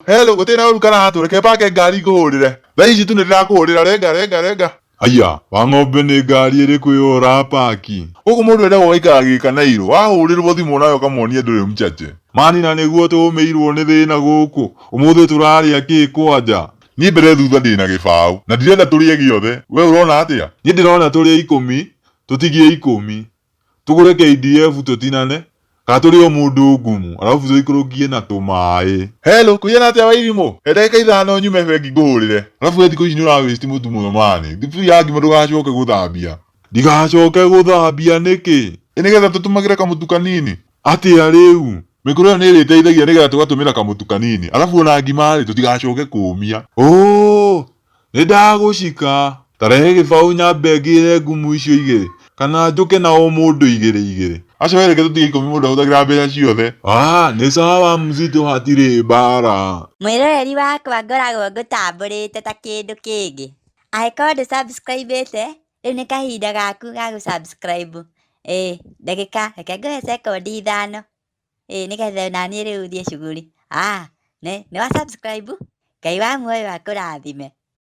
Hello, gũtirĩ na ũru kana hatũ, reke pake ngari ngũhũrĩre. Thaa ici tu nĩ ndĩrakũhũrĩra, renga renga renga. Aya, wa ng'ombe nĩ ngari ĩrĩkũ ĩyo ũrapaki? Gũkũ mũndũ endagwo gaikara gĩkanairũ, wahũrĩrwo thimũ nawe ũkamuonia ndũrĩ mchache. Mani na nĩguo tũmĩirwo nĩ thĩna gũkũ, ũmũthĩ tũrarĩa kĩ kwanja? Niĩ mbere thutha ndĩna gĩbaũ, na ndirenda tũrĩe gĩothe, we ũrona atĩa? Niĩ ndĩrona tũrĩe ikũmi, tũtigie ikũmi. Tũgũre KDF tũtinane, kana tũrĩe o mũndũ ngumu, arabu tũikũrũkie na tũmaĩ. Hello, kũigana atĩa Wairimũ? He ndagĩka ithano nyume bengi ngũhũrĩre. Arabu we thikũ ici nĩ ũra waste mũtu mũno mani. Thuburia ya ngima ndũgacoke gũthambia. Ndigacoke gũthambia nĩkĩ? Ĩ nĩgetha tũtũmagĩre kamũtu kanini. Atĩa rĩu? Mĩkũrũ ĩyo nĩ ĩrĩteithagia nĩgetha tũgatũmĩra kamũtu kanini. Arabu ona ngima rĩ, tũtigacoke kũmia. Ooh! Nĩ ndagũcika. Ta rehe gĩbaũ nyambe ngĩre ngumu icio igĩrĩ. Kana njũke na o mũndũ igĩrĩ igĩrĩ. Aca we reke tũtige ikũmi mũndũ ahũthagĩra mbeca ciothe. Aah nĩ sawa mzito hatirĩ mbara. Mwĩroreri wakwa ngoragwo ngũtambũrĩte ta kĩndũ kĩngĩ. Angĩkorwo ndũ subscribe ĩte, rĩu nĩ kahinda gaku ga gũ subscribe. Ĩĩ ndagĩka, reke ngũhe cekondi ithano. Ĩĩ nĩgetha onaniĩ rĩu thiĩ cuguri. Nĩ wa subscribe? Ngai wa muoyo akũrathime.